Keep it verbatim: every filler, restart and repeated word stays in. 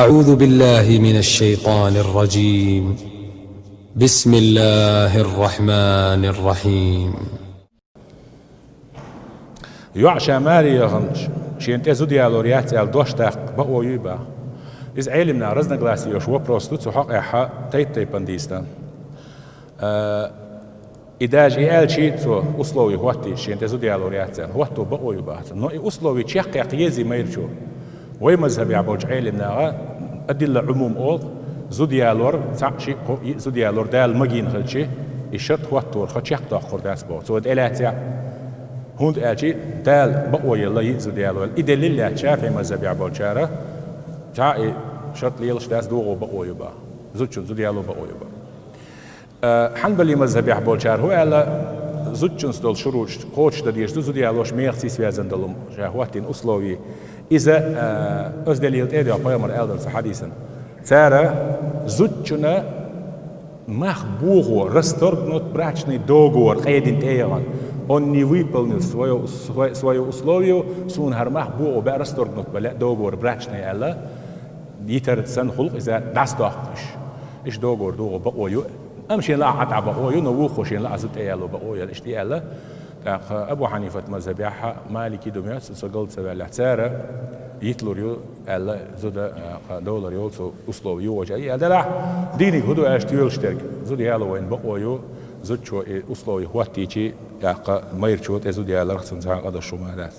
أعوذ بالله من الشيطان الرجيم. بسم الله الرحمن الرحيم. ЙоӀ ша маре яханча, шена тӀе зуда ялор яц аьлла дош даккха бакъо юй бах. Иза Ӏелимна разногласие йолуш вопрос ду, цу хьокъехьа тайп-тайпана дийцина. А, и даже и аьлчи цо условий хӀоттийча, шена тӀе зуда ялор яц аьлла, хӀотто бакъо ю бах. Но и условий чекхъяккха езий майрачо. Вай мазхабехь болчу Ӏелимнаха адилла Ӏумум олу, зуда ялор, цхьаъ шиъ кхоъ йиъ зуда ялор Дала магийна хилчи, и шарт хӀотторха чекхдоккхур дац боху. Цо тӀелаьццехь, хӀунда аьлчи Дала бакъо елла йиъ зуда яло. И делил лаьцна ШафиӀи мазхабехь болчара, цхьа и шарт лелаш дац, догӀо бакъо ю бах. Зудчун зуда яло бакъо ю бах. А, Хьанбали мазхабехь болчара хӀу аьлла, зудчунца долу шуруташ кхочушдан дезаш ду, зуда ялош мехаций связан долу ша хӀоттийна условий. Иза, а, оцу делила тӀе а доьгӀна, пайхамар аьлла дара цу хьадисана. Цара зудчунна мах бохо, расторгнуть брачный договор къедина тӀе а яхана, он не выполнил своё, свое условие, суна хӀара мах бохо баьа, расторгнуть бан лаьа договор брачный аьлла, йитар санна хуьлу иза дӀасадоккхуш. Иштта договор догӀо бакъо ю. Амма шен лаахь Ӏа тӀе бакъо ю, но вукхо шен лаахь зуда тӀе яло бакъо ю аьлла, иштта и аьлла. ТӀаккха Абу Хьанифат мазхабехьа, Малики думьяц, со галда ца ваьллехь, цара йитлур ю аьлла, зуда, а, кха, долар йолу цу условий ю вожа. И аьлла делахь, дийриг хӀу ду аьлча тоьлуш дерг. Зуда яло вайна бакъо ю, зудчо и условий хӀоттийчи, тӀаккха майрачо тӀе зуда яларх цунна цхьа къа даш хӀума дац.